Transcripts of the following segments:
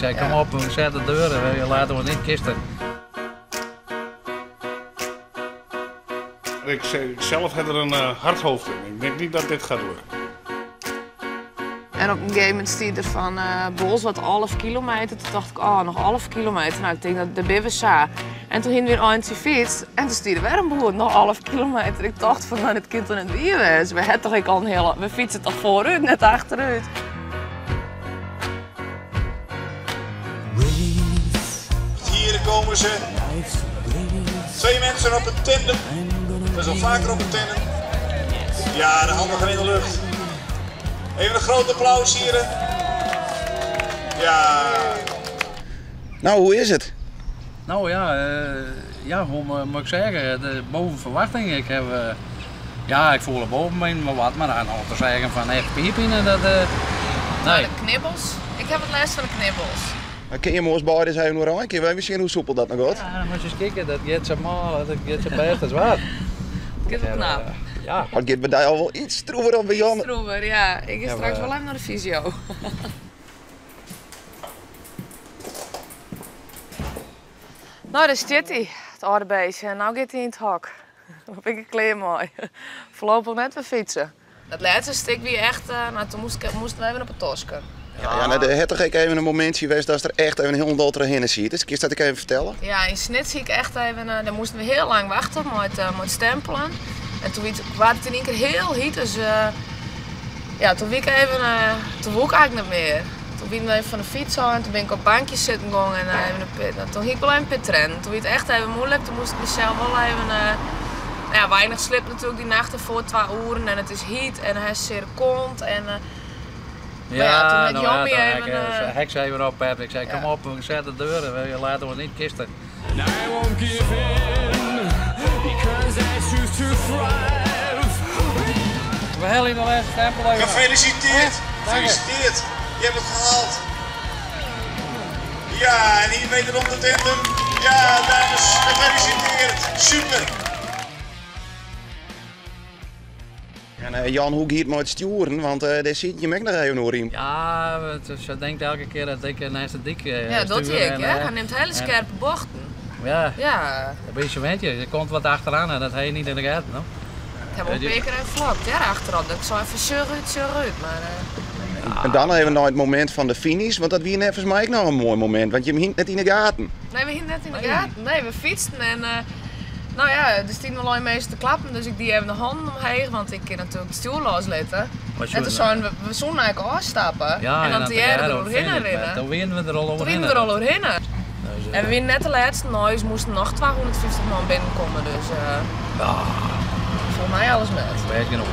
Ik sei, kom op, we zetten de deur, we laten we niet kisten. Ik zelf heb er een hard hoofd in. Ik denk niet dat dit gaat lukken. En op een gegeven moment stiet er van Bols wat 11 kilometer. Toen dacht ik, oh, nog 11 kilometer. Nou, ik denk dat de bibbe sa. En toen hing weer een fiets en toen stier er weer een boer, nog 11 kilometer. Ik dacht van, nou, dit kind dan een dier is. We hebben toch ik al een hele, we fietsen toch vooruit, net achteruit. Hier komen ze. 2 mensen op een tandem. Dat is al vaker op een tandem. Ja, de handen gaan in de lucht. Even een groot applaus hier. Ja. Nou, hoe is het? Nou ja, ja, hoe moet ik zeggen, de, boven verwachting. Ik heb, ja, ik voel er boven me maar wat, maar dan te zeggen van echt piepien, dat, nee. De knibbels. Ik heb het last van de knibbels. Maar kun je me eens beide eens even nog een keer? Wij zien hoe soepel dat nog gaat. Ja, dan moet je eens kijken, dat gaat zo mal, dat gaat zo best als wat. Het gaat wel knap. Ja. Maar het gaat bij jou al wel iets stroever dan bij Jan. Iets stroever, ja. Ik ga straks wel even naar de fysio. Nou, daar zit hij, het oude beestje. En nou gaat hij in het hok. Dan ben ik klaar mooi. Voorlopig net weer fietsen. Dat laatste stuk wie echt, nou, toen moesten we even op het tosken. Ja, ja, nou, de hertog ik even een momentje geweest dat er echt even heel dol heen ziet. Dus kun je dat ik even vertellen? Ja, in Snit zie ik echt even, daar moesten we heel lang wachten met stempelen. En toen werd het in één keer heel heet, dus ja, toen ik even, toen woe ik eigenlijk niet meer. Toen ben ik even van de fiets af en toen ben ik op bankjes zitten gegaan en even een pit. Nou, toen ging ik wel even pit rennen. Toen werd het echt even moeilijk, toen moest ik mezelf wel even, nou ja, weinig slip natuurlijk die nacht ervoor, 2 uren en het is heat en hij is zeer kont en, ja, ja, toen nou Jan ja, even, ik hek even op, heb. Ik zei, ja. Kom op, we zetten de deur, we laten we niet kisten. I won't give in, because I choose to thrive. We hebben de laatste stempel even. Gefeliciteerd, Ja, dank je. gefeliciteerd. Je hebt het gehaald. Ja, en hier wederom de tandem. Ja, dames, gefeliciteerd. Super. En Jan, hoe gaat het met het sturen? Want daar zit je ook nog even door in. Ja, ze denkt elke keer dat ik naast de dik Ja, dat stuur zie ik, en, hè. Hij neemt hele en scherpe bochten. Ja. Ja. Een beetje weet je, er komt wat achteraan en dat heb je niet in de gaten, no? Ik heb ook een keer een flap daar achterop. Dat ik zo even surruut, surruut, maar, Ja. En dan even naar het moment van de finish, want dat was net volgens mij ook nog een mooi moment, want je hing net in de gaten. Nee, we hingen net in de gaten. Nee, we fietsten en, nou ja, er stond wel een meester te klappen, dus ik die even de handen omheen, want ik kan natuurlijk het stuur loslaten. Maar En toen zouden we zo'n eigenlijk afstappen. Ja, en dan en te dan jaren te er doorheen jaren rennen. Toen winnen we er al Toen overheen. winnen we er al overheen. Dus, en we winnen net de laatste, nou, dus moesten nog 250 man binnenkomen, dus ja. Voor mij alles met. Best genoeg.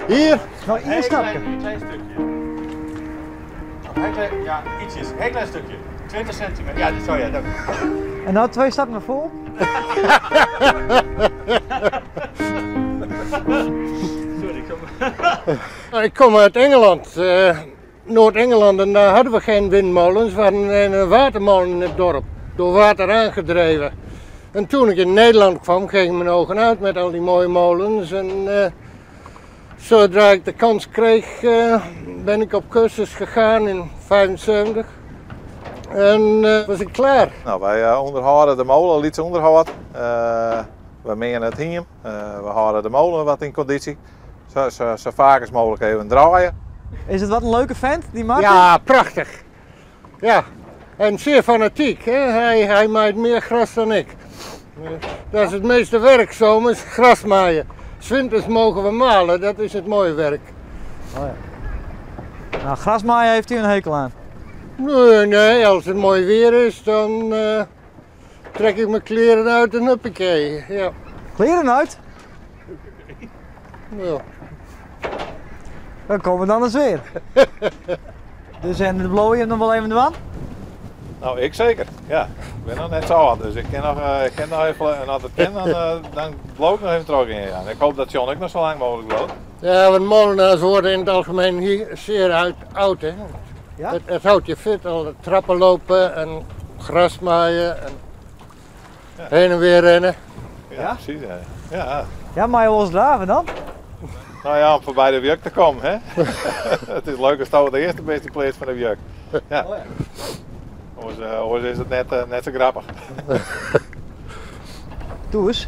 Hier, nog één stapje. Een klein stukje. Heel klein, ja, ietsjes. Heel klein stukje. 20 centimeter. Ja, dit zou ja, dank u. En nou 2 stappen naar voren. Sorry, ik kom. Ik kom uit Engeland, Noord-Engeland, en daar hadden we geen windmolens. We hadden een watermolen in het dorp, door water aangedreven. En toen ik in Nederland kwam, gingen mijn ogen uit met al die mooie molens. En zodra ik de kans kreeg, ben ik op cursus gegaan in 75. En was ik klaar. Nou, wij onderhouden de molen, iets onderhoud. We mengen het hiem. We houden de molen wat in conditie. Zo vaak als mogelijk even draaien. Is het wat een leuke vent, die Martin? Ja, prachtig. Ja, en zeer fanatiek. Hè? Hij maait meer gras dan ik. Dat is het meeste werk zomers, gras maaien. 's Winters mogen we malen, dat is het mooie werk. Oh ja. Nou, grasmaaien heeft u een hekel aan? Nee, nee, als het mooi weer is, dan eh, trek ik mijn kleren uit en huppakee. Ja. Kleren uit? Ja. Dan komen we dan eens weer. dus en de blow je hem nog wel even aan? Nou, ik zeker. Ja, ik ben nog net zo oud, dus ik ken nog, eh, ik ken nog even, en als het kan, dan, uh, dan blow ik nog even terug in. Ja. En ik hoop dat John ook nog zo lang mogelijk blowt. Ja, want molenaars worden in het algemeen hier zeer uit, oud. Hè? Ja? Het, het houdt je fit, al het trappen lopen en gras maaien en heen en weer rennen. Ja, precies. Ja. ja. Ja, maar je was draven dan? Nou ja, om voorbij de juk te komen, hè? het is leuk als dat de eerste beste plaats van de juk. Ja. Oh, Anders, eh, anders is het net, eh, net zo grappig. Doe eens.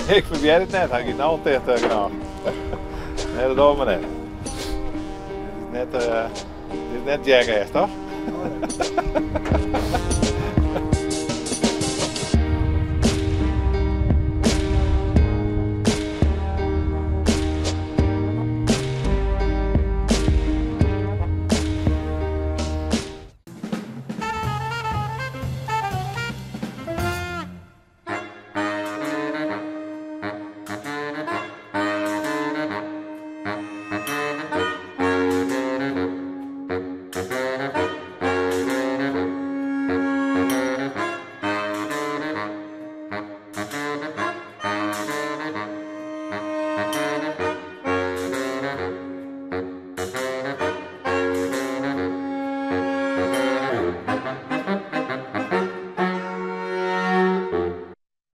Nee, ik probeer het net, had ik nou al dicht gedaan. nee, dat doen we net. Dit is net, eh, dit is net Jackass, toch? Oh,